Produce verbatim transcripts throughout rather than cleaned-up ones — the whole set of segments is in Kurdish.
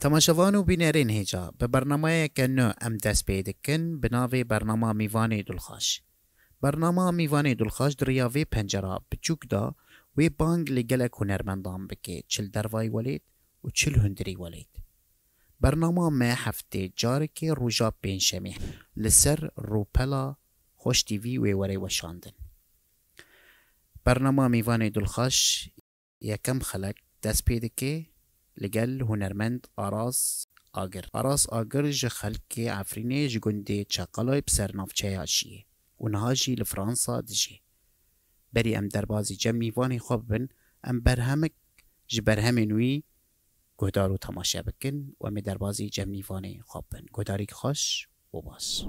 Temaşevan û bînerên hêja, bi bernameyeke nû em dest pê dikin, bi navê Bernama Mîvanê Dulxaş. Bernama Mîvanê Dulxaş di riya vê pencera biçûk de wê bang li gelek hunermendan bike, çi li dervayî welêt û çi li hundirî welêt. Bernama me heftê carekê roja pêncşemê li ser rûpela Xweş T V wê were weşandin. Bernama Mîvanê Dulxaş yekem xelek dest pê dike li gel hunermend Aras Agir. Aras Agir ji xelkê Efrînê, ji gundê Çeqalayê bi ser navçeya jiyê û niha jî li Fransa dijî. Berî em derbazî cem mîvanê xwe bibin, em berhemik ji berhemên wî guhdar û temaşe bikin û em ê derbazî cem mîvanê xwe bibin. Guhdarîk xweş û baş.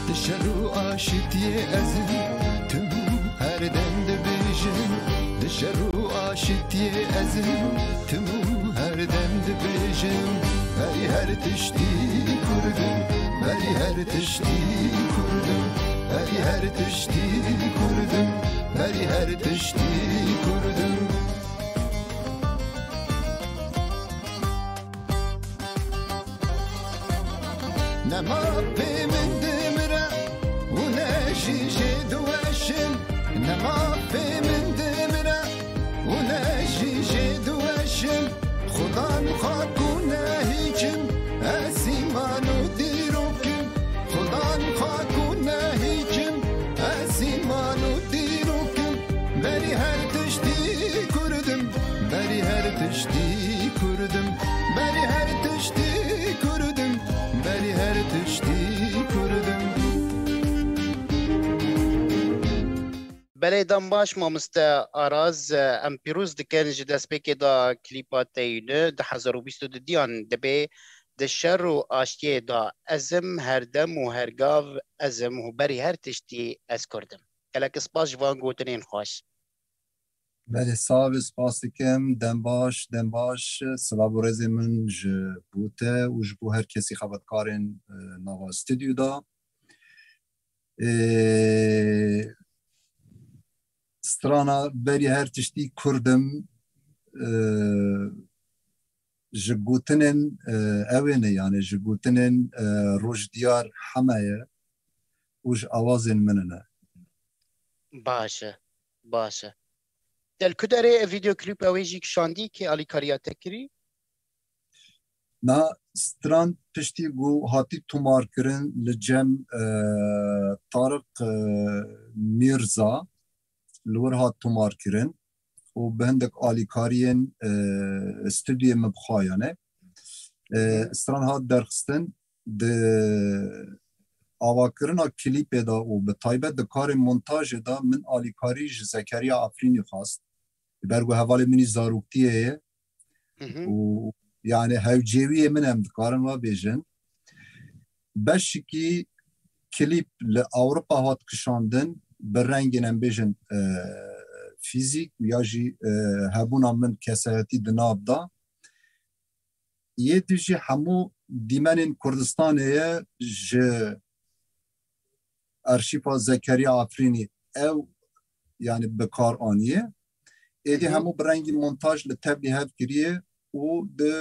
Di şer û aşitiyê ez im, tim û her dem dibêjim. Di şer û aşitiyê ez im, tim û her dem dibêjim. Berî her tiştî Kurd im, berî her tiştî Kurd im, berî her tiştî Kurd im, berî her tiştî Kurd im. Ne mafê min dimire û ne jî jê diweşim. Ne mafê min dimire û ne jî jê diweşim. Xudan xak û nehîkim, ez îman û dîrokim. Xudan xak û nehîkim, ez îman û dîrokim. Berî her tiştî Kurdim, berî her tiştî Kurdim, berî her tiştî Kurdim, berî her tiştî Kurdim. Belê, dem baş, mamoste Aras. Em pîroz dikin ji destpêkê de klîpa te yî nû, du hezar û bîst û du diyan dibê di şer û aştiyê de ez im her dem û her gav, ez im û berî her tiştî ez Kurd im. Gelek spas ji van gotinên xweş. Belê, sax be, spas dikim. Dem baş, dem baş. Silav û rêzê min ji bo te û ji bo her kesî xebatkarên, e, nava stûdyo de. Ê, strana berî her tiştî Kurd im, ê, ji gotinên, ê, ew ê ne, yani ji gotinên, ê, Rojdiar Heme ye û ji awazên min ne. Baş e, baş e. Te li ku derê ev vîdeo klîpa wê jî kişandî, kê alîkariya te kirî? Na stran piştî ku hatî tomarkirin li cem, e, Tariq, e, Mîrza li wir hat tomarkirin û bi hindek alîkariyên, e, stûdyoyê min bi xwe ya ne. E, Hı hı. Stran hat derxistin, di avakirina klîpê de û bi taybet di karê montajê de min alîkarî ji Zekeriya Efrînî xwest. Ji ber ku hevalê min î zaroktiyê ye. Hı hı. Û yani hewcêwiyê min em dikarin wa bêjin. Beşikî klîp li Ewropa hat kişandin, bi rengên em bêjin, e, fîzîk û ya jî, e, hebûna min kesayetî di nav de. Yê dî jî hemû dîmenên Kurdistanê ye, ji arşîfa Zekeriya Efrînî ew, yani bi kar aniye. Êdî Hı hı. hemû bi rengî montaj li tevlî hev kiriye û di,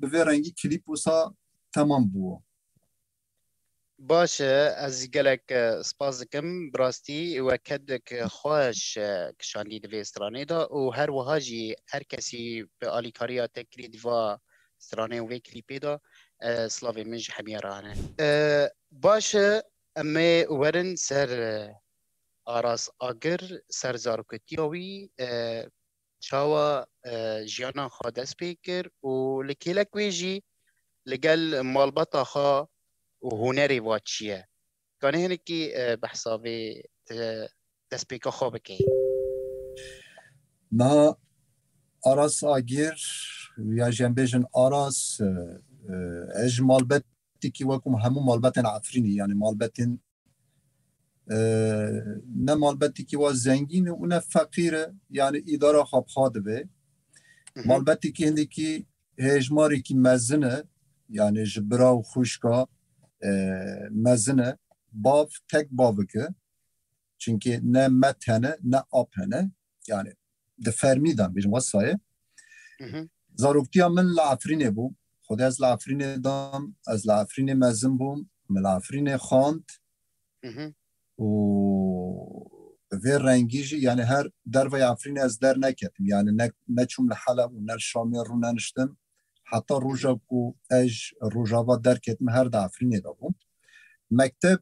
bi vê rengî klîp wisa temam bû. Baş e, ez gelek, e, spas dikim. Bi rastî we kedek xweş, e, kişandî di vê stranê de û her wiha jî her kesî bi alîkariya te kirî di va stranê û vê klîpê de, e, silavê min ji hemiya re hene. E, baş e, em ê werin ser, e, Aras Agir, ser zaroketiya wî, e, çawa, e, jiyana xwe dest pê kir û li kêlek wê jî li gel malbata xwe û hunerê wa çi ye? Kanê hinekî, e, behsa vê, e, destpêka xwe bikey? Niha Aras Agir, ya jî em bêjin Aras, e, e, ez ji malbetekî wekum hemû malbetên Efrînî, yani malbetên, e, ne malbetekî wa zengîn e û ne feqîr e, yani îdara xwe bi xwe dibe. Hı hı. Malbetekî hindekî hêjmarekî mezin e, yani ji bira û xwişka e, mezin e. Bav tek bavik e. Çimkî ne me tene, ne ap hene. Yani di fermî de bêjim wesa ye. Hı hı. Zaroktiya min li Efrînê bû. Xwedê ez li Efrînê dam, ez li Efrînê mezin bûm, min li Efrînê xwend. Hı hı. Û bi vê rengî jî, yani her derveyê Efrînê ez derneketim. Yani ne, neçûm li Heleb û ne li Şamê rûneniştim. Heta roja ku ez ji Rojava derketim, her di Efrînê de bûm. Mekteb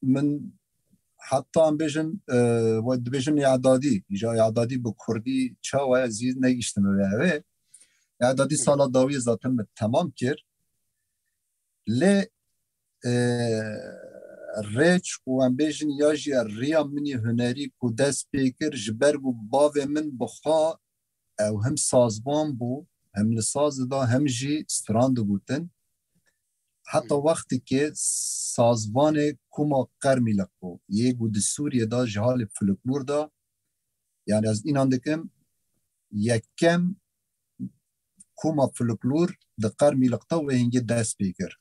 min heta em bêjin, e, we dibêjin îdadî. Îja îdadî bi kurdî çawa ye, ez jî negihiştime vê evê. Îdadî sala dawiyê zaten min temam kir. Lê, e, rêç û em bêjin ya jî riya min î hunerî ku dest pê kir, ji ber ku bavê min bi xwe ew hem sazvan bû, hem li saz dida, hem jî stran digotin. Heta Hmm. wextekê sazvanê koma Qermîliq bû. Yê ku di Sûriyê de ji halê folklor de, yani ez înan dikim, yekem koma folklor di Qermîliq de wê hingê dest pê kir.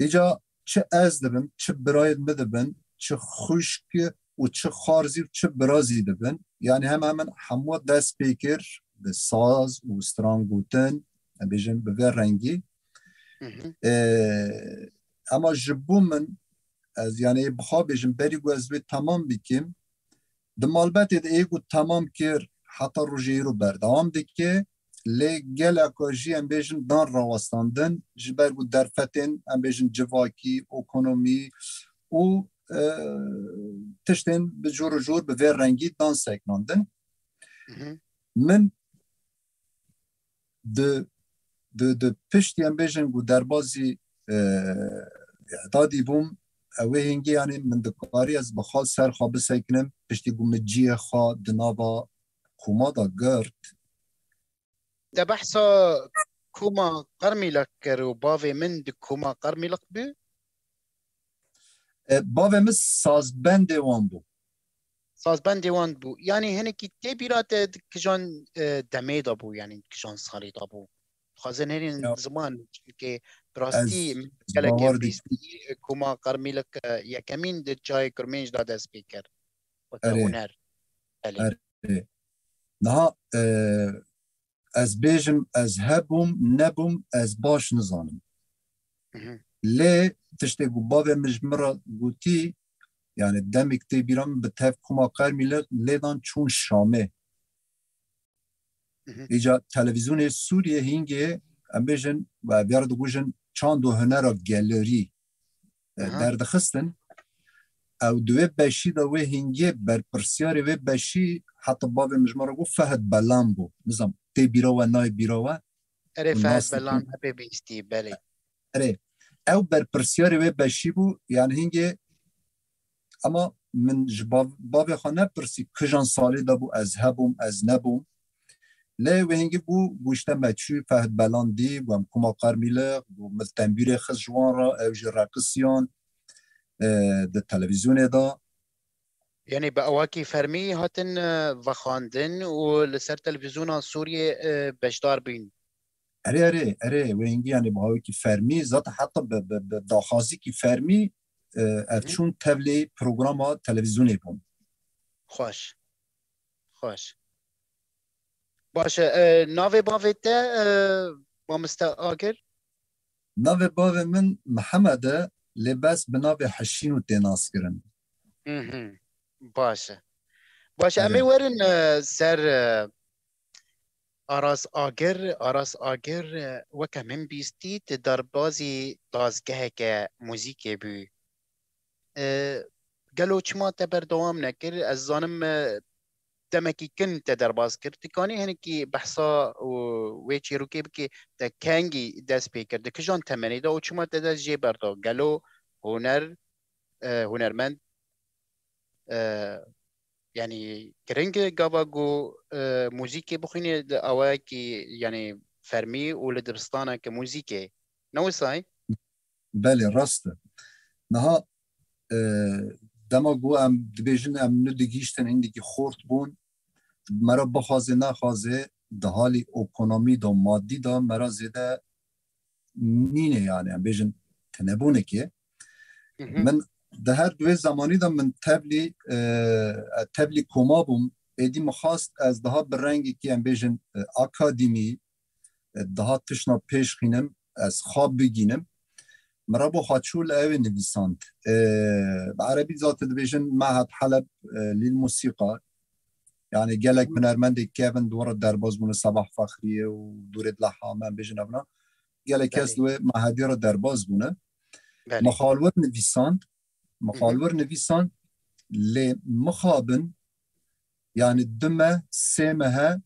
Îca çi ez dibim, çi birayên min dibin, çi xwişk û çi xarzî û çi birazî dibin. Yani hemen hemen hemû dest pê kir bi saz û stran gotin, em bêjin bi vê rengî. Hı hı. Ee, ama ji bo min, ez yani bi xwe bêjim, berî ku ez wê temam bikim, di malbetê de ê ku temam kir, heta rojê îro berdewam dike, lê geleka jî em bêjin dan rawestandin, ji ber ku derfetên em bêjin civakî, ekonomî û, e, tiştên bi jor û jor bi vê rengî dan seknandin. Hı hı. Min di, di, di piştî em bêjin ku derbazî, e, îdadî bûm, ew ê hingê, yani min dikarî ez bi xwe ser xwe biseknim, piştî ku min cihê xwe di nava koma de girt. Te behsa koma Qermîliq kir û bavê min di koma Qermîliq bû? E, bavê min sazbendê wan bû. Sazbendê wan bû. Yani hinekî tê bîra te di kijan, e, demê de bû, yani kijan salê de bû? Dixwazin hêrîn Ya. ziman, çimkî bi rastî Ez, ez gelekê bawer dikim. bîstî, e, koma Qermîliq, e, yekemîn di çiyayê Kurmênc de dest pê kir. Weke Erê. huner. Belê. Erê. Niha, e, ez bêjim, ez hebûm, nebûm, ez baş nizanim. Hı hı. Lê tiştê ku bavê min ji min re gotî, yani demêk tê bîra min, bi tev koma Qermîliq lêdan çûn Şamê. Hı hı. Îca televîzyonê Sûriyê hingê, em bêjin, we vêr dibûjin çand û hunera gelerî, e, Aha. derdixistin. Ew di wê beşî de wê hingê berpirsyarê wê beşî heta bavê min ji me re got Fehd Belan bû. Nizam tê bîra we, nayê bîra we. Erê, Û Fehd nas dikin. Belan hepê bihîstî, belê. Erê, ew berpirsyarê wê beşî bû, yani hingê, ama min ji bav-, bavê xwe nepirsî kijan salê de bû, ez hebûm, ez nebûm. Lê wê hingê bû, bû işte me çû, Fehd Belan dî, bû em koma Qermîliq, bû min tembîrê xist ji wan re, ew jî reqisiyan, e, di televîzyonê de. Yani bi awakî fermî hatin, e, vexwandin û li ser televîzyona Sûriyê, e, beşdar bîn. Erê, erê, erê, wê hingî yani bi awakî fermî, zaten heta bi, bi, bi daxwazîkî fermî, e, ev Hı. çûn tevlî programa televîzyonê bûn. Xweş. Xweş. Baş e, e, navê bavê te, e, mamoste Agir? Navê bavê min Mihemed e, lê bes bi navê Heşîno tê naskirin. Hı hı. Baş e. Baş e, em ê Evet. werin, e, ser, e, Aras Agir. Aras Agir, e, weke min bîstî, tu derbazî dazgeheke muzîkê bû. E, gelo çima te berdewam nekir? Ez zanim, e, demekî kin te derbas kir. Tu kanî hinekî behsa û wê çîrokê bikî, te kengî dest pê kir? Di kijan temenê de û çima te dest jê berda? Gelo huner, e, hunermend, e, yani giring e gava ku, e, muzîkê bixwînî di awayekî, yani fermî û li dibistaneke muzîkê? Ne wisa ye? Belê, rast e. Niha, e, dema ku em dibêjin em nû digihîştin hindekî xort bûn, me re bixwazê nexwazê, di halî ekonomî de, madî de me re zêde nîne, yani em bêjin tenebûnekê. Hı hı. Min di her duê zemanî de min tevlî, e, tevlî koma bûm. Êdî min xwest ez daha bi rengekî, em bêjin, e, akademî, e, daha tiştna pêş xînim, ez xwe bigînim. Min rabû xwe çû li ewê nivîsand. E, bi erebî zaten dibêjin Mehed Heleb, e, lil Musîqa. Yani gelek hunermendê kevin di we re derbas bûne, Sebah Fexriyê û Dûrêd Lehame, em bêjin evna. Gelek kes Belê. Di wê mehedî re derbas bûne. Belê. Mixalwir nivîsand, Hı hı. Mixalwir nivîsand lê mixabin, yani du meh, sê mehe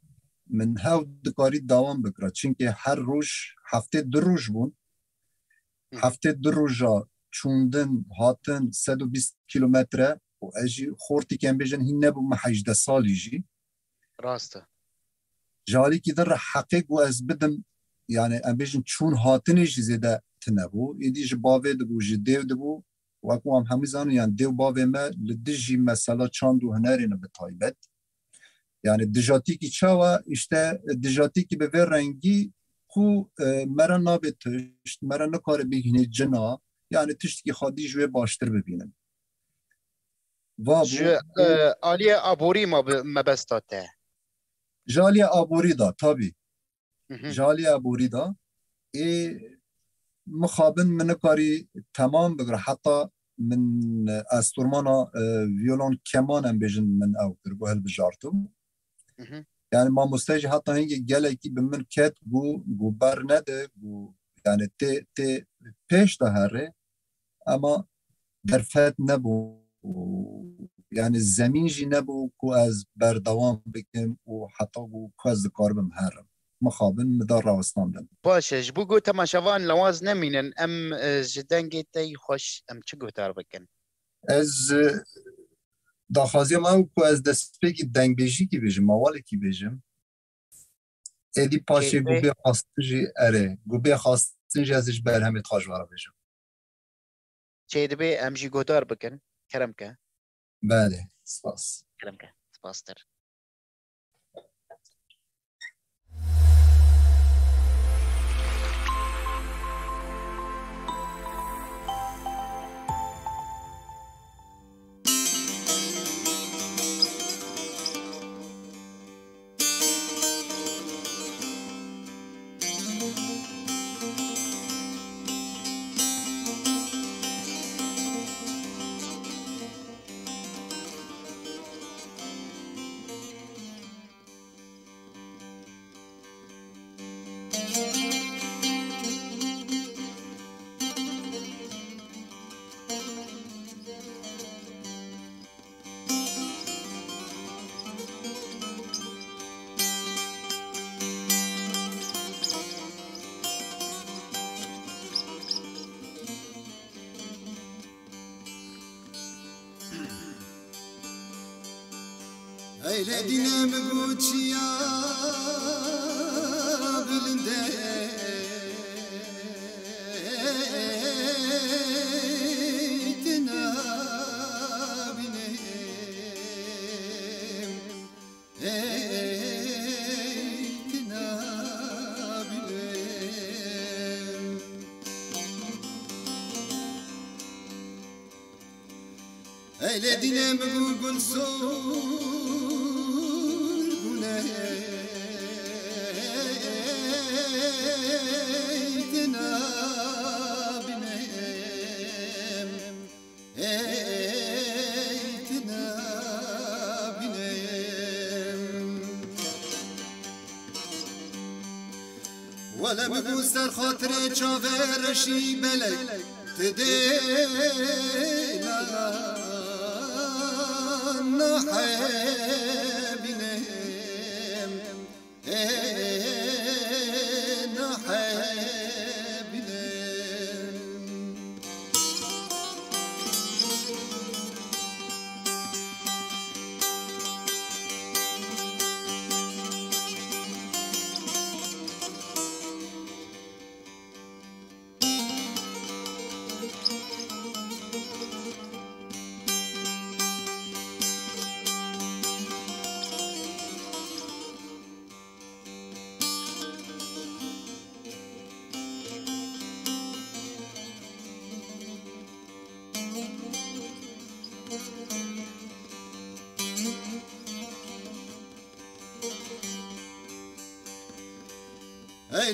min hew dikarî dewam bikira. Çimkî her roj heftê du roj bûn. Hı. Heftê du roja çûndin, hatin sed û bîst kîlometre û ez jî xortî ke em bêjin hîn nebûme hejdeh salî jî. Rast e. Ji alîkî din re heqê ku ez bidim, yani em bêjin çûn hatinê jî zêde tune bû. Êdî ji bavê dibû, ji dêv dibû. Wek em hemî zanin, yani dêv bavê me li dijî mesela çand û hunerê ne bi taybet. Yani dijatîkî çawa? İşte dijatîkî bi vê rengî ku, e, me re nabe tişt, me re nikare bigihîne cina, yani tiştekî xwedî ji wê baştir bibînim. Va bû, Ji, e, e, aliyê aborî ma bi, mebesta te? Ji aliyê aborî de, tabî. Hı hı. Ji aliyê aborî de, ê, mixabin min nikarî temam bigire. Heta min, e, estormana, e, viyolon keman em bêjin min ew kir, ku hilbijartim. Hı hı. Yani mamoste jî heta hingê gelekî bi min ket, got, got bernede, got, yani tê, tê pêş de here, ema derfet nebû. Yani zemîn jî nebû ku ez berdewam bikim û heta ku, ku ez dikaribim herim. Mixabin min da rawestandin. Baş e, ji bo ku temaşevan lawaz nemînin, em, e, ji dengê te yî xweş em çi guhdar bikin? Ez, e, daxwaziya me ew ku ez destpêkî dengbêjîkî bêjim, mawalekî bêjim. Êdî paşê Çêdibê? Gubê xwestin jî, erê, gubê xwestin jî ez ji berhemê dixwajim we re bêjim. Çêdibê em jî guhdar bikin. Kerem ke. Belê, spas. Kerem ke. Spastir. Eyle dîne min got çiya bilinde tine bînim. Ey tine bînim. Eyle dîne min gul sol gule. Ey tine bînim. Ey tine bînim. Wele min got ser xatirê çavê reşî belek, ti dê la nahebînim.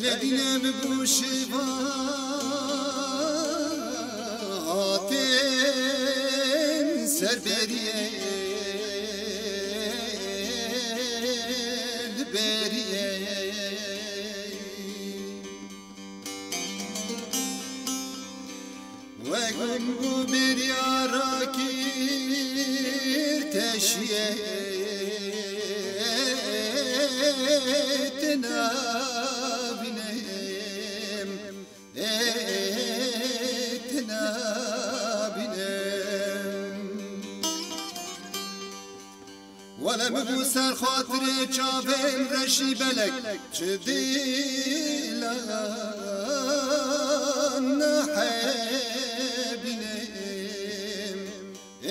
Lê dîne min bû şêva hatin ser beriyê, li beriyê. Wek min bû bêrî ara kir teşiyê, tu nabînim, ê, tu nabînim. Wele min bû ser xatirê çavên reşî belek, çi dîlan nehebînim, ê,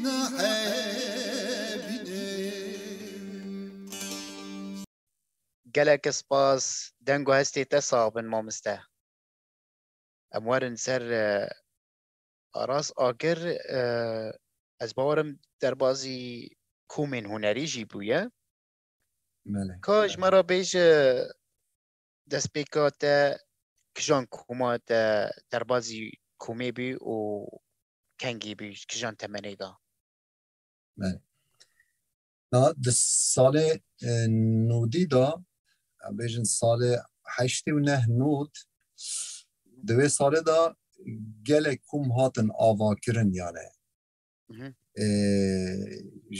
nehebînim. Gelek spas, deng û hestê te sax bin, mamoste. Em werin ser, e, Aras Agir, e, ez bawerim derbazî komên hunerî jî bûye. Belê. Ka ji me re bêje, destpêka te kijan koma te derbazî komê bû û kengî bû, kijan temenê de? Belê. Na, di salê, e, nodî de, em bêjin salê heştê û neh nod, di wê salê de gelek kom hatin avakirin, yani. Mhm. E,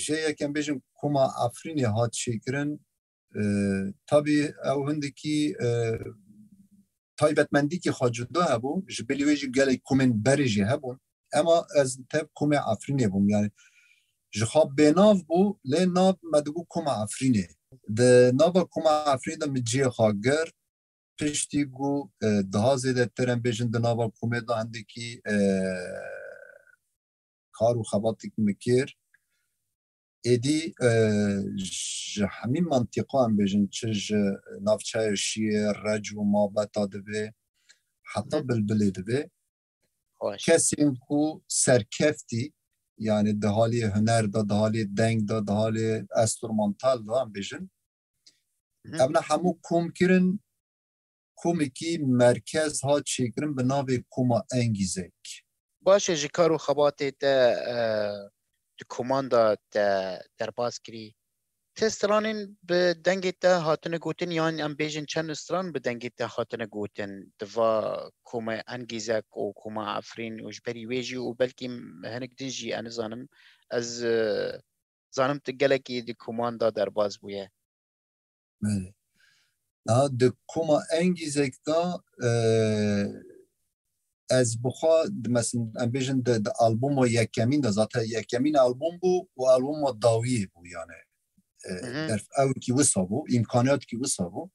jê yek em bêjin koma Efrînê hat çêkirin. E, tabî ew hindikî, e, taybetmendîkî xwe cuda hebû, ji bilî wê jî gelek komên berê jî hebûn. Ema ez tev komê Efrînê bûm, yani ji xwe bênav bû, lê nav me dibû koma Efrînê. Di nava koma Efrînê de min cihê xwe girt, piştî ku, e, daha zêdetir em bêjin di nava komê de hindikî, e, kar û xebatêk min kir. Êdî, e, ji hemî mantîqa em bêjin, çi ji navçeya Şiyê, Rec û Mabeta divê, heta Hı. Bilbilê divê. Xweş. Kesên ku serkeftî, yani di halê huner de, di halê deng de, di halê enstrûmantal de em bêjin, Hı. Ev ne hemû kom kirin, komekî merkez hat çêkirin bi navê Koma Engîzek. Baş e, ji kar û xebatê te, e, di koman de te derbas kirî. Ti stranên bi dengê te hatine gotin, yan em bêjin çend stran bi dengê te hatine gotin, di va Koma Engîzek û Koma Efrîn û ji berî wê jî û belkî hinek din jî, ez nizanim, ez, e, zanim tu gelekî di koman de derbas bûye. Belê. Niha di koma Engîzek de, e, ez bi xwe di, mesin, em bêjin di, di albûma yekemîn de, zaten yekemîn albûm bû û albûma dawiyê bû, yani. E, Hı hı. Derf ewkî wisa bû, îmkaniyatîkî wisa bû.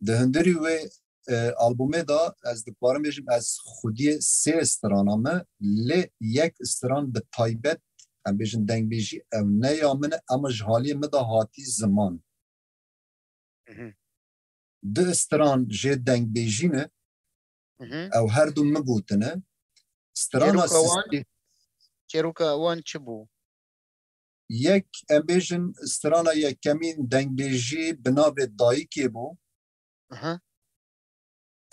Di hundirî wê, e, albûmê de ez dikarim bêjim, ez xwediyê sê strana me, lê yek stran bi taybet, em bêjin dengbêjî, ew ne ya min e, ema ji haliyê min de hatî ziman. Mhm. Du stran jê dengbêjî ne, Mhm. ew her du min gotine. Strana Çêroka wan, sisê- çêroka wan çi bû? Yek, em bêjin, strana yekemîn dengbêjî bi navê Dayikê bû. Aha.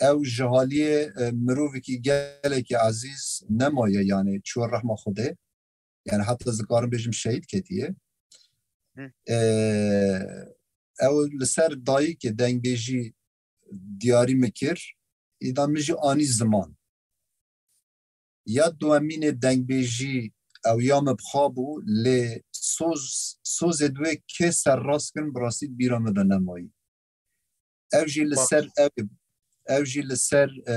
Ew ji haliyê, e, mirovekî gelekî ezîz nemaye, yani çûye rehma Xwedê. Yani heta ez dikarim bêjim şehîd ketiye. Hı. E, ew li ser Dayikê dengbêjî diyarî min kir. Îda min jî anî ziman. Ya duemînê dengbêjî ew ya min bi xwe bû, lê soz, sozê di wê kê serrast kirin, bi rastî di bîra min de nemayî. Ew jî li Baş. ser ew, ew jî li ser, e,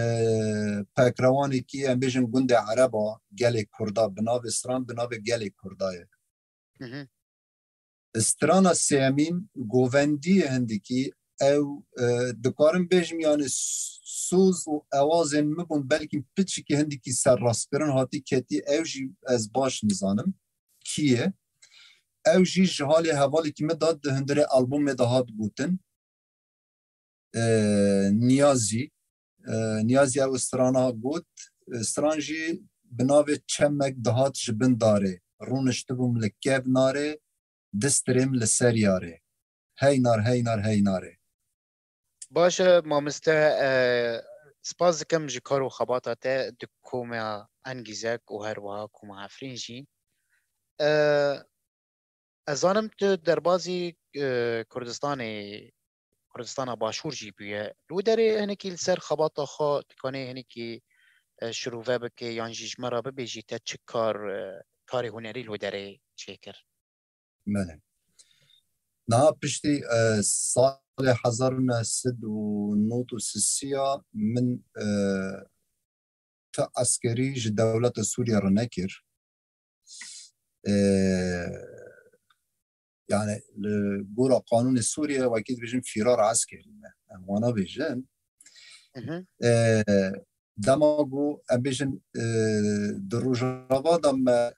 pekrewanekî, em bêjin gundê Ereba, gelê Kurda, bi navê stran, bi navê gelê Kurda ye. Hı hı. Strana sêyemîn, govendiyê hindikî, ew, e, dikarim bêjim, yani s-, soz û ewazên min bûn, belkî piçikî hindikî serrastkirin hatî ketî, ew jî ez baş nizanim kî ye. Ew jî ji halê hevalekî min de di hundirê albûmê de hat gotin. E, Niyazî, e, Niyazî ew strana got, e, stran jî bi navê Çemek dihat ji bin darê. Rûniştibûm li kevnarê, distirêm li ser yarê. Heynar, heynar, heynarê. Baş e, mamoste, e, spas dikim ji kar û xebata te di koma Engîzek û her wiha koma Efrîn jî. E, ez zanim tu derbazî, e, Kurdistanê, Kurdistana Başûr jî bûye. Li wê derê hinekî li ser xebata xwe dikanê hinekî, e, şirove bike yan jî ji me re bibêjî te çi kar, e, karê hunerî li wê derê çêkir? Belê. Niha piştî, e, salê hezar û neh sed û nod û sisiya min, e, ti eskerî ji dewleta Sûriye re nekir. E, yani li gora qanûnê Sûriye wekî dibêjin fîrar eskerî me. Em wana bêjin. Hı hı. E, dema ku em bêjin, e, di Rojava de me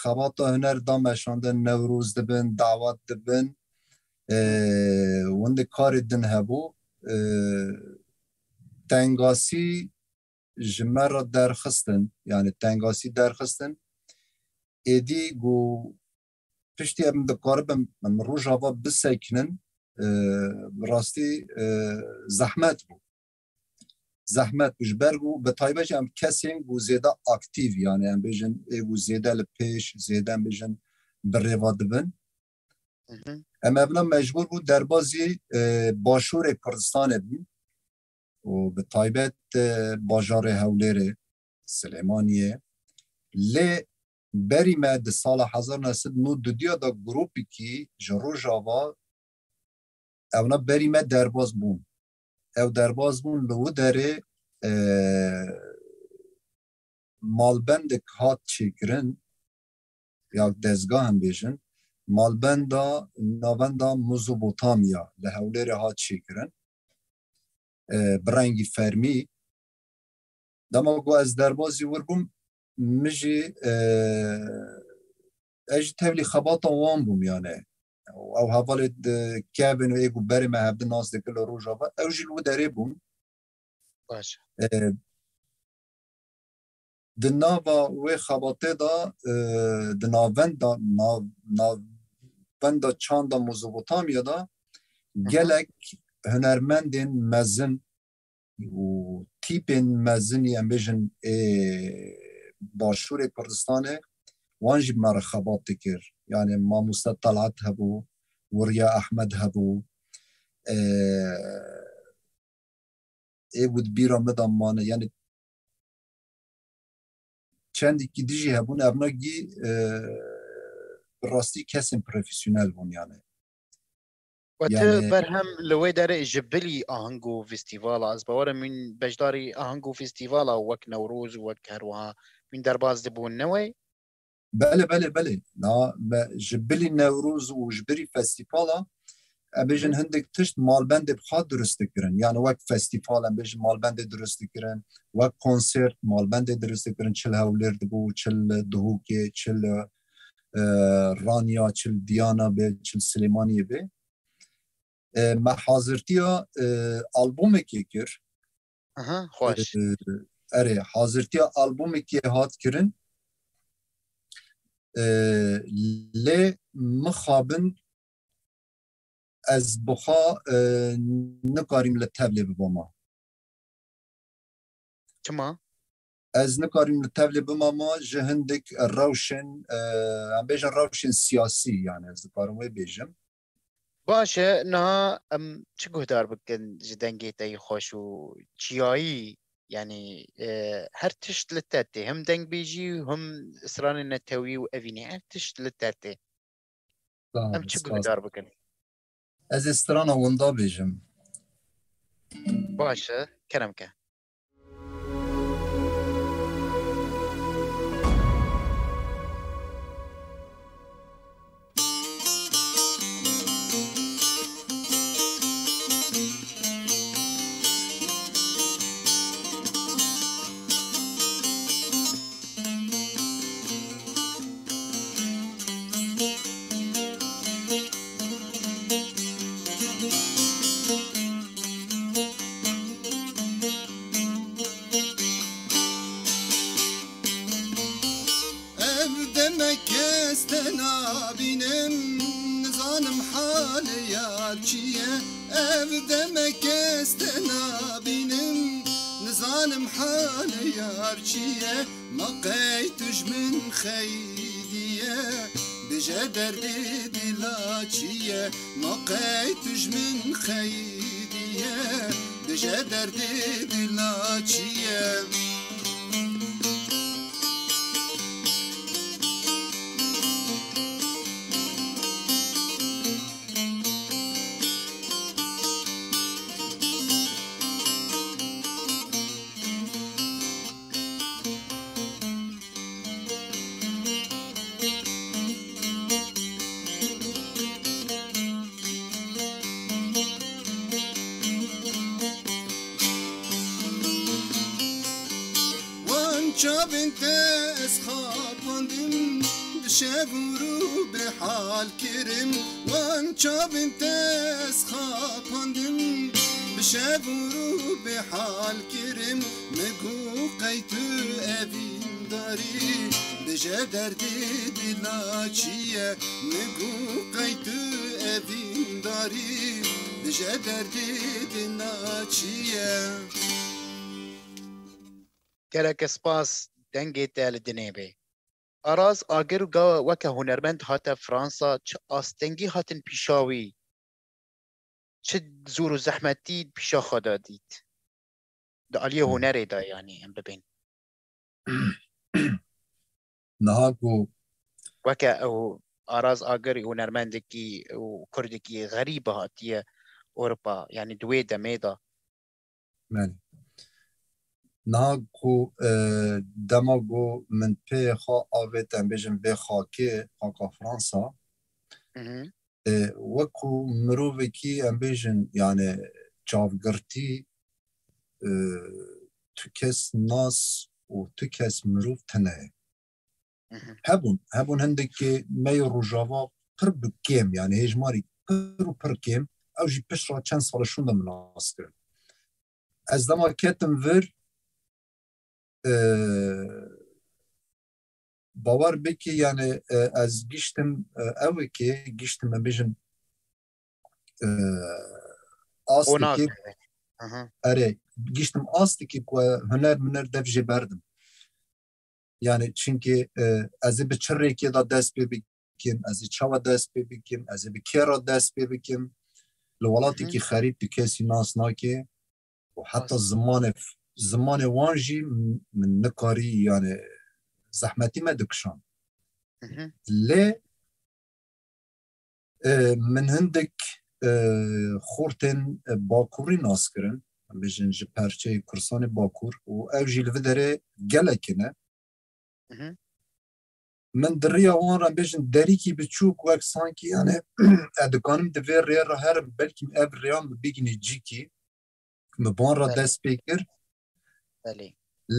xebata huner da meşandin, Newroz dibin, dawet dibin, e, wendê karê din hebû, e, tengasî ji me re derxistin, yani tengasî derxistin. Êdî ku piştî em dikaribin em Rojava bisekinin, e, bi rastî, e, zehmet bû. Zehmet bû ji ber ku bi taybet jî em kesên ku zêde aktîf, yani em bêjin ê ku zêde li pêş, zêde em bêjin bi rêva dibin. Hı hı. Em evna mecbûr bû derbazî, e, başûrê Kurdistanê bûn û bi taybet, e, bajarê Hewlêrê, Silêmaniyê. Lê berî me di sala hezar neh sed nod û dudiya de grûpikî ji Rojava ewna berî me derbaz bûn. Ew derbaz bûn li wî derê, e, malbendek hat çêkirin, ya dezgah em bêjin, malbenda navenda Mezopotamya li Hewlêrê hat çêkirin. E, bi rengî fermî. Dema ku ez derbazî wir bûm, min jî, e, ez jî tevlî xebata wan bûm yani. Ew hevalê di kevin û ê ku berê me hevdi nas dikir li Rojava, ew jî li wî derê bûn. Baş. E, di nava wê xebatê de, e, di navenda, nav-, navenda çanda Mezopotamya de Hı hı. gelek hunermendên mezin û tîpên mezinî, em bêjin, ê Başûrê Kurdistanê, wan jî me re xebat dikir. Yani mamoste Talat hebû, Wiriya Ehmed hebû, e, ê ku di bîra min de mane, yani çendîkî dijî hebûn, evna gî, e, bi rastî kesên profesyonel bûn yani. We ti Yani berhem li wê derê ji bilî aheng û festîvala, ez bawer im wîn beşdarî aheng û festîvala wek Newroz û wek her wiha wîn derbaz dibûn, ne wê? Belê, belê, belê. Na, me ji bilî Newroz û ji bilî festîvala, em bêjin Hı. hindik tişt malbendê bi xwe dirust dikirin. Yani wek festîval em bêjin malbendê dirust dikirin, wek konsert malbendê dirust dikirin, çi li Hewlêr dibû, çi li Duhokê, çi li, e, Ranya, çi li Diyana be, çi li Silêmaniyê be. E, me hazirtiya, e, albumekê kir. Aha, xweş. E, erê, hazirtiya albumekê hat kirin. E, lê mixabin ez bi xwe, e, nikarîm li tevlê bibama. Çima? Ez nikarîm li tevlê bimama ji hindik rewşên, e, em bêjin rewşên siyasî, yani ez dikarim wê bêjim. Baş e, niha em çi guhdar bikin ji dengê te yî xweş û çiyayî, yani, e, her tişt li te tê, him dengbêjî û him stranên netewî û evînî, her tişt li te tê. Sağ Em ol, çi spas. guhdar bikin? Ez ê strana winda bêjim. Baş e, kerem ke. Lim hale yar çi ye, ma qey tu ji min xeydî ye, bije derdê dila çi ye, ma qey tu ji min xeydî ye, bije derdê dila çi ye. Wan çavên te ez xapandim, bi şev û rû bêhal kirim. Wan çavên te ez xapandim, bi şev û rû bêhal kirim. Min got qey tu evîndarî, bije derdê dila çi ye? Min got qey tu evîndarî, bije derdê dila çi ye? Gelek spas, dengê te li dinê be. Aras Agir ga weke hunermend hate Fransa, çi astengî hatin pîşa wî, çi zor û zehmetî pîşa xwe de dît? Di aliyê Hmm. hunerê de, yanî, em bibên. Niha ku Weke ew Aras Agir hunermendekî û kurdekî xerîb hatiye Ewropa, yanî di wê demê de. Belê. Niha ku, e, dema ku min pê xwe avêt, em bêjin vê xakê, xaka Fransa, Mhm. e, wekî mirovekî, em bêjin, yani çavgirtî, e, tu kes nas û tu kes mirov tune ye. Mhm. Hebûn, hebûn hindekî me yê Rojava pir bi kêm, yani hêjmarî pir û pir kêm, ew jî pişt re çend sala şûnde min nas kirin. Ez dema ketim vir, e, bawer bikî, yani, e, ez giştim, e, ewekê, giştim, em bêjin, e, Qonak. astekê, Aha. erê, giştim astekê ku huner muner dev jê berdim. Yani, çimkî, e, ez ê bi çi rêkê de dest pê bikim, ez ê çawa dest pê bikim, ez ê bi kê re dest pê bikim. Li welatekî Mhm. xerîb tu kesî nas nake û heta Rast. zimanê, zimanê wan jî min nikarî, yani, zehmetî me dikişand. Mhm. Lê, e, min hindik, e, xortên, e, Bakurî nas kirin. Em bêjin ji perçeyê Kurdistanê Bakur û ew jî li vê derê gelekî ne. Mhm. Min di riya wan re, em bêjin, derîkî biçûk, wek sankî, yani, ez dikanim di vê rê re herim, belkî ev rêya min bigînî cîkî, min bi wan re Belê. dest pê kir. Belê.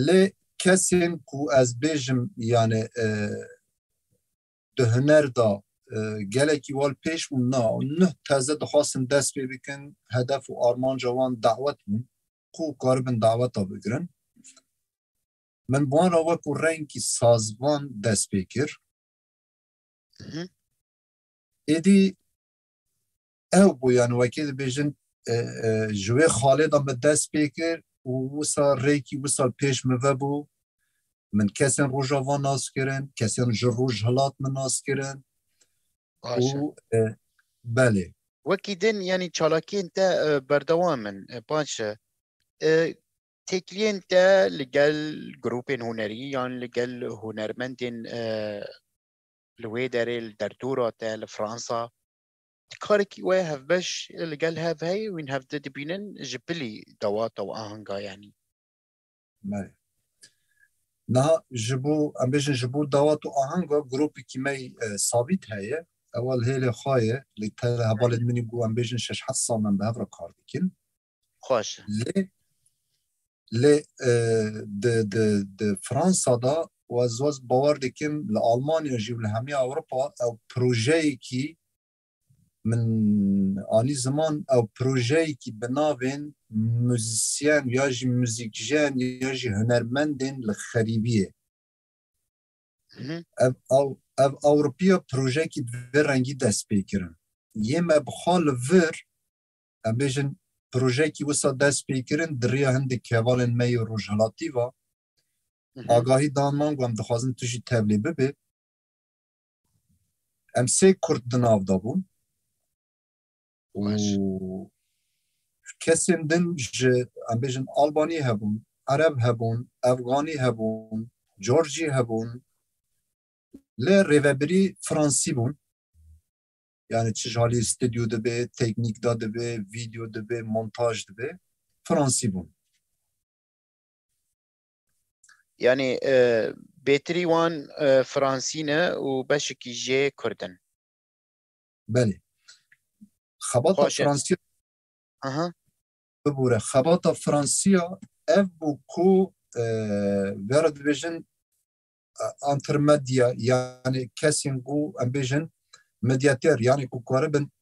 Lê kesên ku ez bêjim, yani, e, di huner de, e, gelekî wal pêş bûn, na, nuh teze dixwastin dest pê bikin, hedef û armanca wan dawet bûn, ku karibin daweta bigirin. Min bi wan re wekû rengî sazvan dest pê kir. Mhm. Êdî ew bû, yani wekî dibêjin, e, e, ji wê xalê de min dest pê kir û wisa rêkî wisa pêş min ve bû. Min kesên Rojava nas kirin, kesên ji Rojhilat min nas kirin. Baş e. Û, e, belê. Wekî din, yanî çalakiyên te, e, berdewam in, e, baş e. E, têkiliyên te li gel grûpên hunerî yan li gel hunermendên, e, li wê derê, li derdora te, li Fransa, di karekî we hevbeş li gel hev heye, wîn hevdî dibînin ji bilî dawata û ahanga, yanî? Belê. Niha ji bo, em bêjin, ji bo dawat û ahanga grûpekî me, e, sabît heye. Ewa li hêlê xwe ye, li te hevalên min ê ku, em bêjin, şeş heft sal me bi hev re kar dikin. Xweş e. Lê, lê, e, di, di, di Fransa de û ez, ez bawer dikim li Almanya jî û li hemî Ewropa ew projeyekî min anî ziman, ew projeyekî bi navên muzîsyen ya jî muzîkjen ya jî hunermendên li xerîbiyê. Mhm. Ev, ew, ev Ewropiya projeyekî bi vê rengî dest pê kirin. Yê me bi xwe li vir, em bêjin, Projeyekî wisa dest pê kirin, di riya hindek hevalên me yê rojhilatî ve Hı hı. agahî dan man ku em dixwazin tu jî tevlê bibê. Em sê Kurd di nav de bûn. Baş. Û kesên din ji, em bêjin, Albanî hebûn, Ereb hebûn, Efganî hebûn, Corcî hebûn. Lê rêvebirî Fransî bûn. Yani çi ji halî stüdyo dibe, teknîk da dibe, video dibe, montaj dibe, Fransî bûn. Yani, e, bêtirî wan, e, Fransî ne û beşekî jê Kurd in. Belê. Xebata Xweş e. Fransiya Aha. Bibûre, xebata Fransiya ev bû ku, e, vera dibêjin, e, intermedya, yani kesên ku em bêjin medyater, yani ku karibin,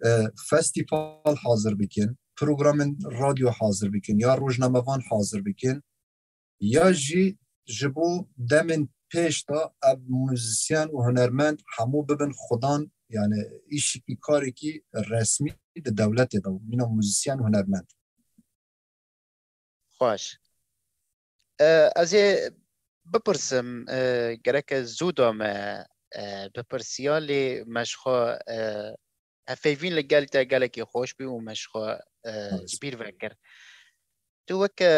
e, festîval hazir bikin, programên radyo hazir bikin, ya rojnamevan hazir bikin, ya jî ji bo demên pêş de ev muzîsyen û hunermend hemû bibin xudan, yani îşikî, karekî resmî di dewletê de, mîna muzîsyen û hunermend. Xweş. E, ez ê bipirsim, e, gereke zû da me, e, bipirsiya, lê me ji xwe, e, hevpeyvîn li gel te gelekî xweş bî û me ji xwe, e, Xweş. ji bîr vekir. Tu weke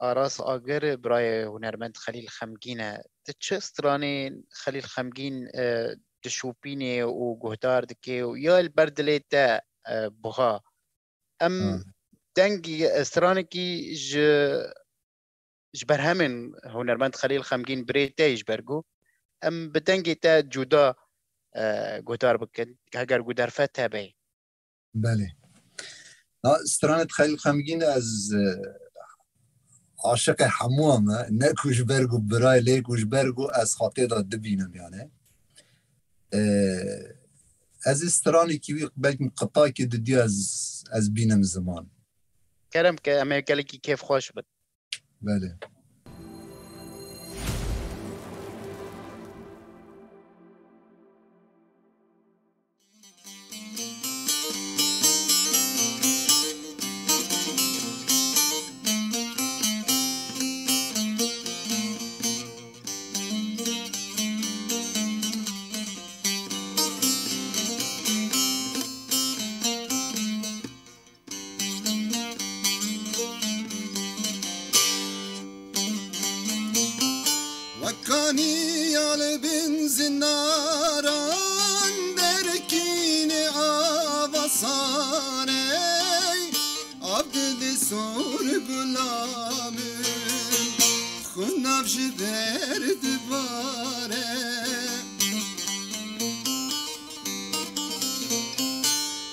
Aras Agir, birayê hunermend Xelîl Xemgîn e. Tu çi stranên Xelîl Xemgîn, e, dişopînê û guhdar dikê û ya li ber dilê te, e, buha? Em Ha. dengî, e, stranekî ji, ji berhemên hunermend Xelîl Xemgîn birê te yî ji ber ku em bi dengê te cuda, e, guhdar bikin, heger ku derfet hebe. Belê. Na, stranê Xelîl Xemgîn ez, e, aşiqê hemû me. Ne ku ji ber ku birayê, lê ku ji ber ku ez xwe tê de dibînim yani. E, ez ê stranekî wî belkî qitakê didî ez, ez bînim ziman. Kerem ke em ê gelekî kêfxweş bin. Belê. Wekanî ya li bin zinaran derkînê ava sarê, av didî sor gula min, xwe nav ji ber dibare.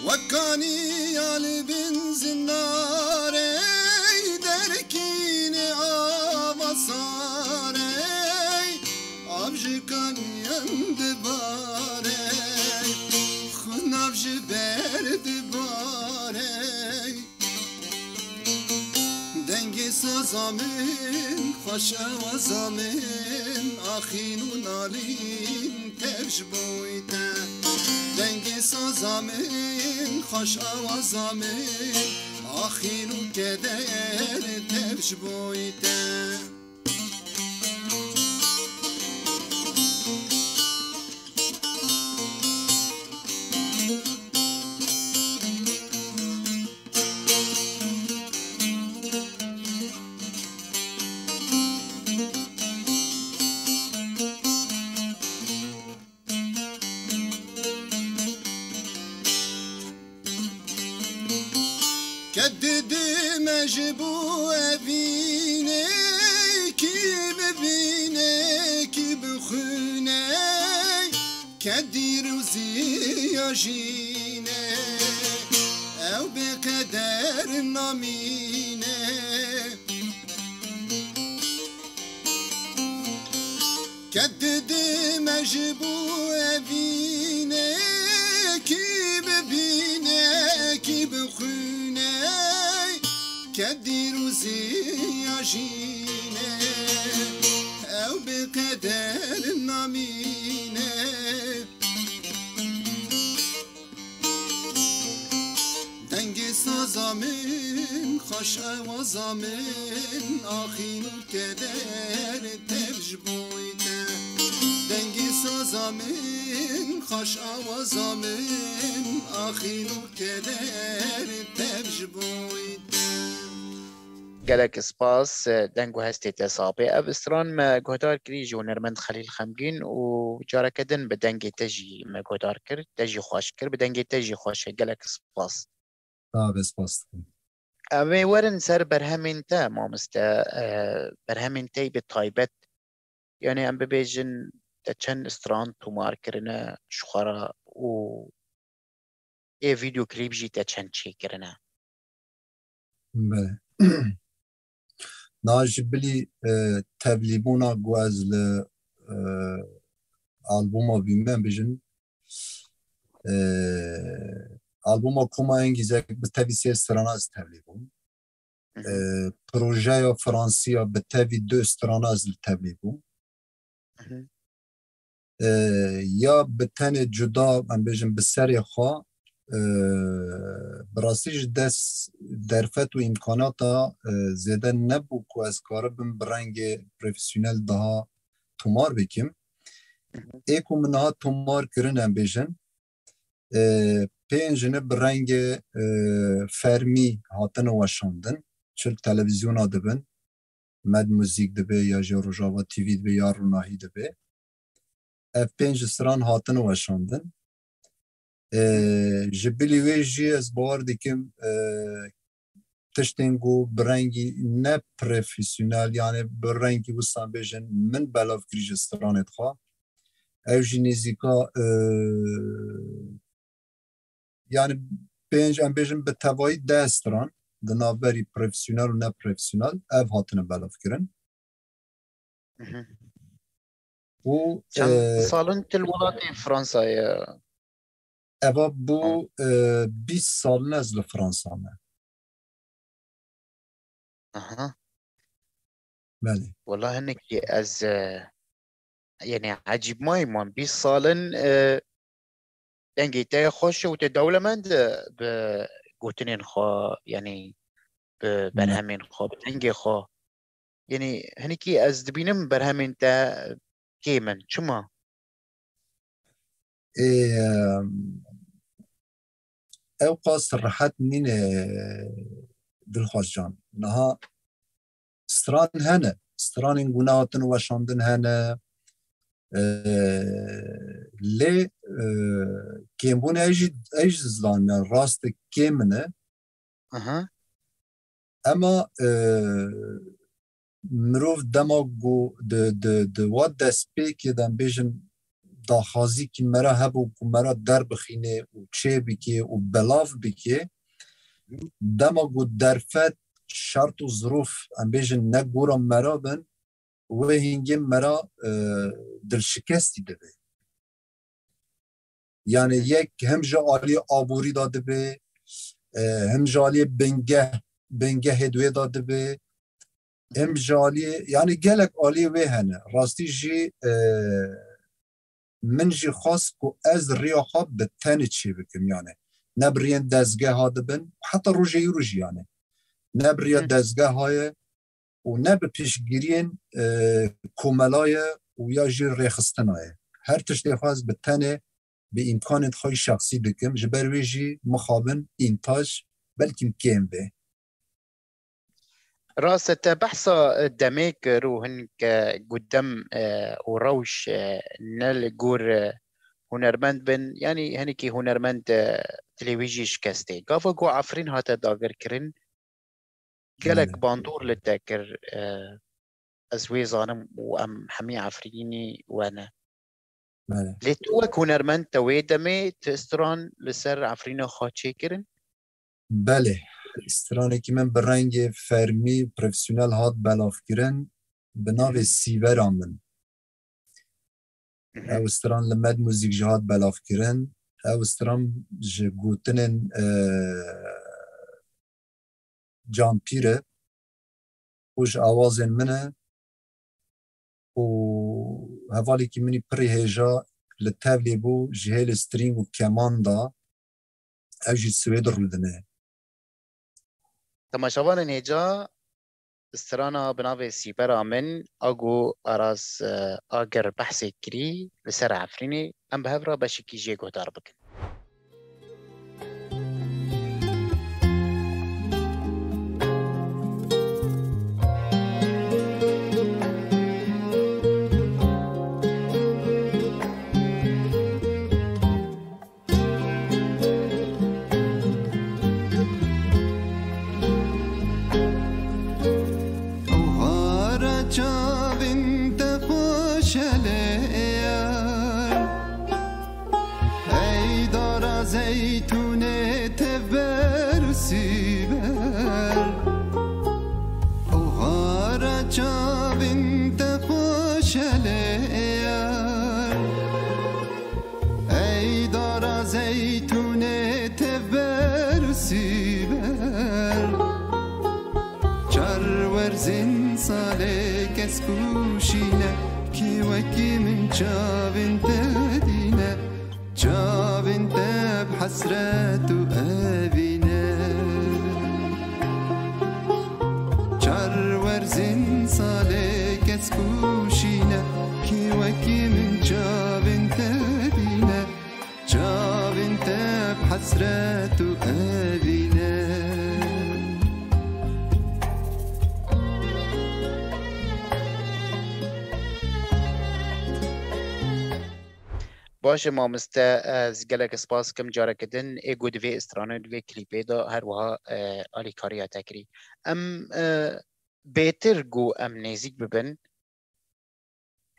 Wekanî ya li bin zinarê, derkînê ava sarê, av ji kaniyan dibare, xwe nav ji ber dibare. Dengê saza min, xweş awaza min, axîn û nalîn tev ji boy te. Dengê saza min, xweş awaza min, axîn û keder tev ji boy te. Ke didime ji bo evînê, kî bibîne, kî bixwîne, ke dîrozî ya jîne, ew bê qeder namîne. Ke didime ji bo evînê, kî bibîne, kî bixwîne, ke dîrozî ya jîne, ew bê qeder namîne. Dengê saza min, Xaş awaza min, axîn û keder tev ji boy te. Dengê saza min, xaş awaza min, axîn û keder tev ji boy te. Gelek spas, deng û hestê te sapê. Ev stran me guhdar kirî ji hunermend Xelîl Xemgîn û careke din bi dengê te jî me guhdar kir. Te jî xweş kir, bi dengê te jî xweş e. Gelek spas. Tabe, spas dikim. Em ê werin ser berhemên te, mamoste. E, berhemên te bi taybet, yani em bibêjin, te çend stran tomar kirine ji xwe re û ê vîdeoklîp jî te çend çêkirine? Belê. Na ji bilî, e, tevlîbûna ku ez li, e, albûma bî me bijin, e, albûma Koma Engîzek bi tevî sê strana ez tevlî bûm. Hı hı. E, projeya Fransiya bi tevî du strana ez li tevlî bûm. Hı hı. E, ya bi tenê cuda, em bêjin bi serê xwe, e, bi rastî ji dest derfet û îmkanata, e, zêde nebû ku ez karibim bi rengê profesyonel daha tomar bikim. Hı hı. Ê ku min niha tomar kirin, em bêjin, e, pênc jine bi rengê, e, fermî hatine weşandin. Çi li televîzyona dibin, Med Muzîk dibe, ya jî Rojava T V dibe, ya Ronahî dibe. Ev pênc stran hatine weşandin. E, ji bilî wê jî ez bawer dikim, e, tiştên ku bi rengî ne profesyonel, yani bi rengî wisa bêjin, min belav kirî ji stranê xwe. Ew jî nêzîka, e, yani pênc, em bêjin bi tevayî deh stran, di navberî profesyonel û ne profesyonel, ev hatine belavkirin. Mhm. Û, Çend e, sal in tu li welatê Fransayê? Eva bû, Ha. e, bîst sal in ez li Fransa me. Aha. Belê. Wela hinekî ez, e, yani ecîb mayî man bîst sal in, e, dengê te xweş e û te dewlemend, e, bi gotinên xwe, yani bi Ne. berhemên xwe, bi dengê xwe. Yani hinekî ez dibînim berhemên te kêm in. Çima? Ê, em, ew qas rehet nîne, Dilxwaz can. Niha stran hene. Stranên ku nehatin weşandin hene. Ee, lê, e, kêmbûn ey jî, ey jî zane, rast e, kêm in e. Aha. Ema, e, mirov dema ku di, di, di wa destpêkê de, em bêjin, daxwazîkî me re hebû ku me re derbixîne û çêbike û belav bike, dema ku derfet, şert û zirûf, em bêjin, ne gora me re bin, wê hingê me re, e, dilşikestî dibe. Yani Hı. yek hem ji aliyê aborî de dibe, e, hem ji aliyê bingeh, bingehê di wê de dibe, hem ji aliyê, yani gelek aliyê wê hene. Rastî jî, e, min jî xwest ku ez riya xwe bi tenê çê bikim, yani ne bi riyên dezgeha dibin, heta rojê îro jî, yani ne bi riya Hı. dezgeha ye û ne bi piştgiriyên, e, komela ye û ya jî rêxistina ye. Her tiştê xwe ez bi tenê, bi îmkanên xwe yî şexsî dikim. Ji ber wê jî mixabin întaj belkî kêm be. Rast e, te behsa, e, demê kir û hinke gudem, e, û rewş, e, ne li gor, e, hunermend bin, yanî hinekî hunermend, e, dilê wî jî şikestê. Gava ku Efrîn hate dagirkirin, gelek Belê. bandor li te kir, e, ez wê zanim û em hemî Efrînî we ne. Belê. Lê tu wek hunermend te wê demê tu stran li ser Efrîna xwe çêkirin? Belê. Stranekî min bi rengê fermî, profesyonel hat belavkirin, bi navê Hı hı. Sîvera Min. Hı hı. Ew stran li Med Muzîk jî hat belavkirin. Ew stran ji gotinên, e, Can Pîr e û ji awazên min e û hevalekî min î pirî hêja li tevlî bû, ji hêlê strîng û keman da, ew jî Swêd rûdine. Temaşevanên hêja, strana bi navê Sîbera Min a ku Aras, e, Agir behsê kirî li ser Efrînê, em bi hev re beşekî jê guhdar bikin. Ewha re çavên te xweş e lê yar. Ey dara zeytûnê tev ber sîber. Ewha re çavên te xweş e lê yar. Ey dara zeytûnê tev ber sîber. Çar werzên salê kes kuşîne, kî wekî min çavên te dîne, çavên te bi hesret û evîne. Çar werzên salê kes kuşîne, kî wekî min çavên te dîne, çavên te bi hesret û evîne. Baş e mamoste, ez gelek spas dikim careke din ê ku di vê stranê, di vê klîpê de her wiha, e, alîkariya te kirî. Em, e, bêtir ku em nêzîk bibin,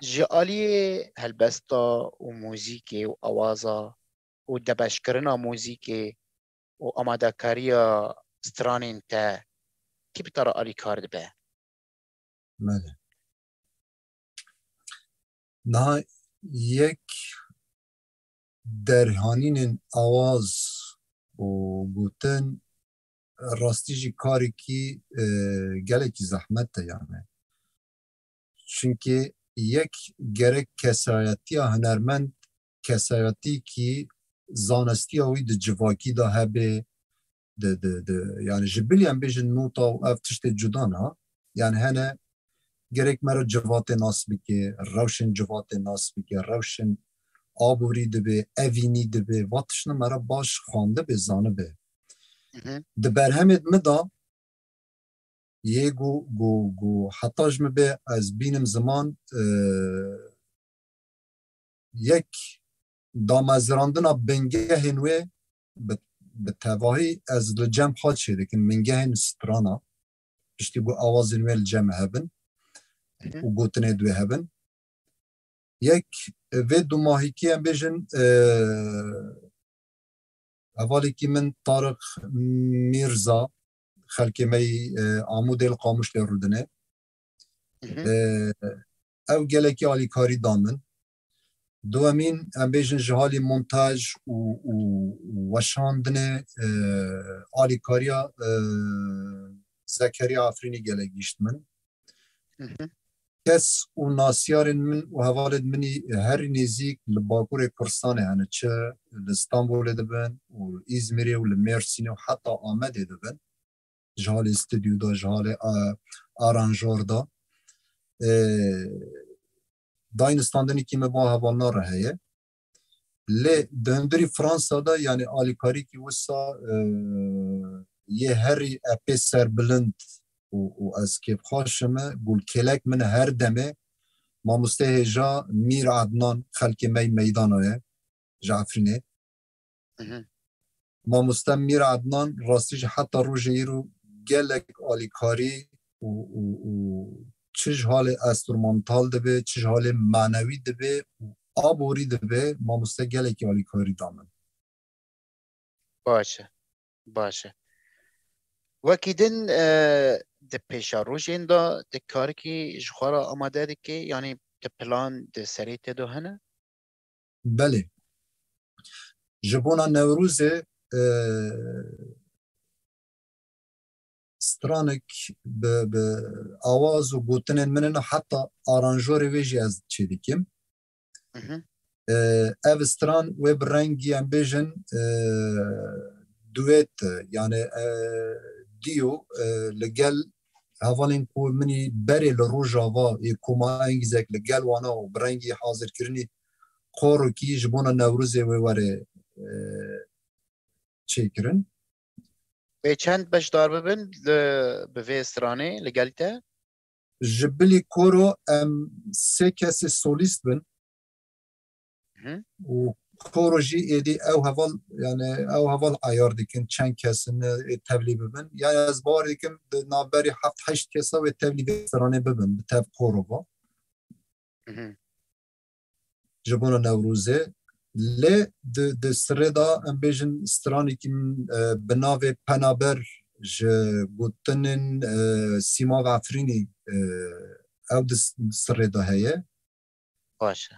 ji aliyê helbesta û muzîkê û awaza û debeşkirina muzîkê û amadekariya stranên te kî bi te re alîkar dibe? Belê. Niha yek derhanînên awaz û gotin rastî jî karekî, e, gelekî zehmet e yani. Çimkî yek gerek kesayetiya hunermend, kesayetîkî zanestiya wî di civakî de hebe, di, di, di, yani ji bilî em bêjin nota û ev tiştê cuda ne. Yani hene gerek me re civatê nas bike, rewşên civatê nas bike, rewşên aborî dibe, evînî dibe, va tiştine me re baş xwandibe, zanibe. Hı hı. Di berhemê min de yê ku, ku, ku heta ji min bê ez bînim ziman, e, yek damezrandina bingehên wê bi, bi tevahî ez li cem xwe çêdikim, bingehên strana, piştî ku awazên wê li cem hebin Hı hı. û gotinê di wê hebin. Yek, vê dumahîkî em bêjin, e, hevalekî min Tariq Mîrza, xelkê me yî, e, Amûdê li Qamişlê rûdine. Hı hı. E, ew gelekî alîkarî da min. Duwemîn, em bêjin ji halî montaj û, û, û weşandinê, e, alîkariya, e, Zekeriya Efrînî gelek gihîşt min. Hı hı. Kes û nasiyarên min û hevalên min î herî nêzîk li Bakurê Kurdistanê hene, çi li Stenbolê dibin û Îzmîrê û li Mêrsînê û heta Amedê dibin. Ji halê stûdyo de, ji halê, a, aranjor de. E, daynistandinekî me ba hevalna re heye. Lê di hundirî Fransa de, yani alîkarîkî wisa, e, yê herî epê serbilind û, û ez kêfxweş im, gulkêlek min her demê mamoste hêja Mîr Adnan, xelkê me yî meydana ye, ji Efrînê. Hı hı. Mamoste Mîr Adnan rastî jî heta rojê îro gelek alîkarî û, û, û çi ji halê enstrûmantal dibe, çi ji halê manewî dibe û aborî dibe, mamoste gelekî alîkarî da min. Baş e, baş e. Wekî din, e, di pêşerojên de tu karekî ji xwe re amade dikî, yanî tu plan di serê te de hene? Belê. Ji bona Newrozê, e, stranek bi, bi awaz û gotinên min in, heta aranjorê wê jî ez çêdikim. Hı hı. E, ev stran wê bi rengî em bêjin, e, duet, yani, e, dîyo, e, li gel hevalên ku min î berê li Rojava ê koma Engîzek li gel wana û bi rengî hazirkirinî korokî ji bona Newrozê wê were, e, çêkirin. Wê çend beşdar bibin li, bi vê stranê li gel te? Ji bilî koro em sê kesê solîst bin. Hı. Û koro jî êdî ew heval, yani ew heval ayar dikin çend kes in, ê tevlî bibin. Yani ez bawer dikim di navberî heft heşt kesa wê tevlî vê stranê bibin bi tev koro ve. Hı hı. Ji bona Newrozê. Lê di, di sirê de em bêjin stranekî min, e, bi navê Penaber ji gotinên, e, Sîma ve Efrînî, e, ew di s-, sirê de heye. Baş e.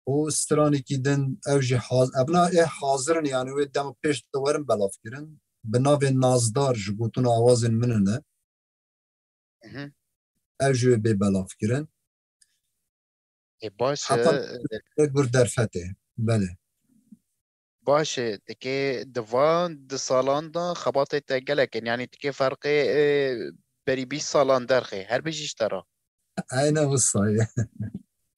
Û stranekî din ew jî haz-, evna ê hazir in, yani wê dema pêş de werin belav kirin. Bi navê Nazdar ji gotin û awazên min in e. Hı hı. Ev jî wê bê belav kirin. Ê, baş e. Heta gur derfetê. Belê. Baş e. Tikê di van di salan de xebatê te gelek in. Yani tikê ferqê, e, berî bîst salan derxê. Her bijî ji te re. Aynen wisa ye.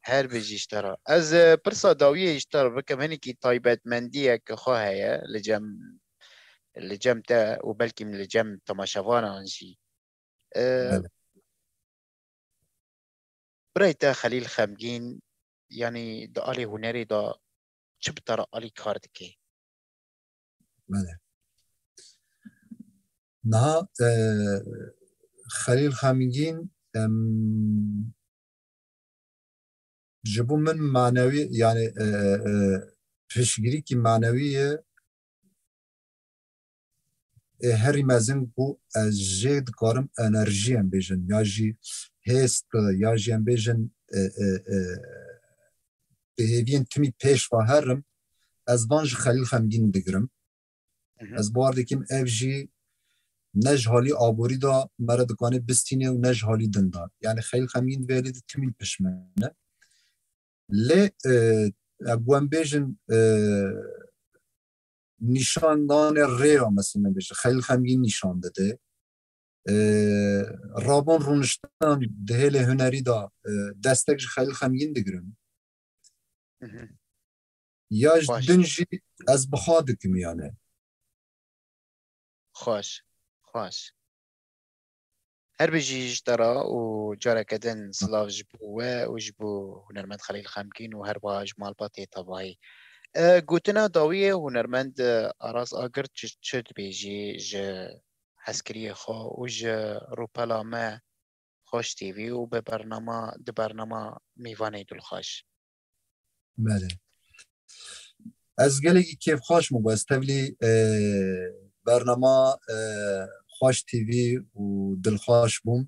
Her bijî ji te re. Ez, e, pirsa dawiyê ji te re bikim, hinekî taybetmendiyek xwe heye li cem, li cem te û belkî li cem temaşevanan jî. E, Belê. Birayê te Xelîl Xemgîn, yanî di alî hunerê de çi bi te re alîkar dike? Belê. Niha, e, Xelîl Xemgîn, em, ji bo min manewî, yani, e, e, piştgirîkî manewî ye, ê herî mezin ku ez jê dikarim enerjî em bêjin, ya jî hêst, ya jî em bêjin, e, e, e, bi hêviyên timî pêş ve herim, ez van ji Xelîl Xemgîn digirim. Hı hı. Ez bawer dikim ev jî ne ji halî aborî de me re dikane bistîne û ne ji halî din de. Yani Xelîl Xemgîn vê herî di timî pişmene. Lê, e, e, ku em bêjin, e, nîşandanê rêya, mesela bêje, Xelîl Xemgîn nîşan dide. E, rabûn rûniştan di hêlê hunerî de, e, destek ji Xelîl Xemgîn digirin. Hı hı. Ya ji Baş. Din jî ez bi xwe dikim yani. Xweş, xweş. Her bijî ji te re û careke din silav ji bo we û ji bo hunermend Xelîl Xemgîn û her wiha ji malbatê tevahî. E, gotina dawiyê hunermend, e, Aras Agir çi, çi dibêjî ji hezkiriyê xwe û ji rûpela me Xweş T V û bi bernama, di bernama Mîvanê Dilxweş. Belê. Ez gelekî kêfxweş bûm, ez tevlî, e, bernama, e, Xweş T V û Dilxweş bûm.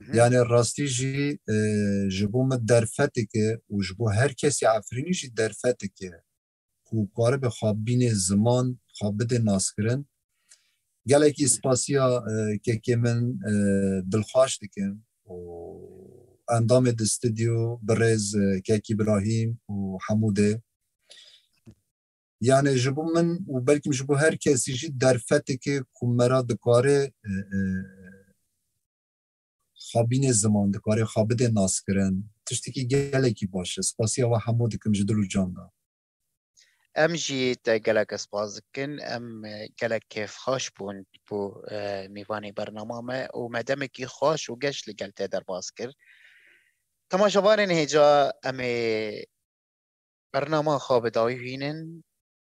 Hı. Yani rastî jî, e, ji bo min derfeteke û ji bo her kesî Efrînî jî derfeteke ku karibe xwe bîne ziman, xwe bide naskirin. Gelekî spasiya, e, kekê min, e, Dilxweş dikim û endamê di stûdyo birêz, e, kek Îbrahîm û Hemûdê. Yani ji bo min û belkî ji bo her kesî jî derfeteke ku me re dikare, e, e, xwe bîne ziman, dikare xwe bide naskirin. Tiştekî gelekî baş e. Spasiya we hemû dikim ji dil û can de. Em jî te gelek spas dikin. Em, e, gelek kêfxweş bûn bo, e, mîvanê bernama me û me demekî xweş û geş li gel te derbas kir. Temaşevanên hêja, em ê bernama xwe bi dawî bînin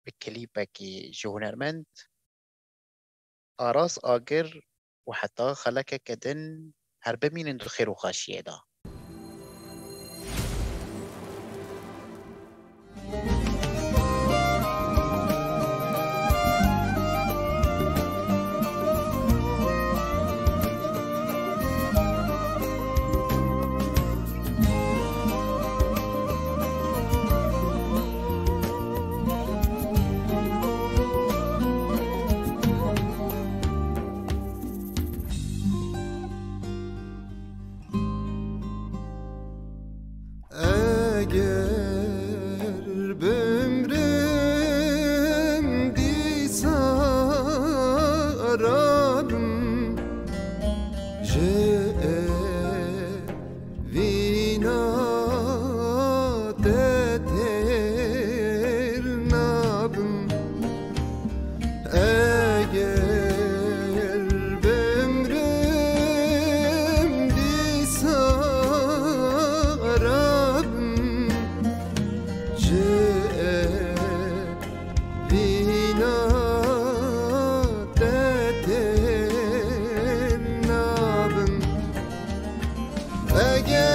bi klîpekî ji hunermend Aras Agir û heta xelekeke din her bimînin di xêr û xweşiyê de. Eger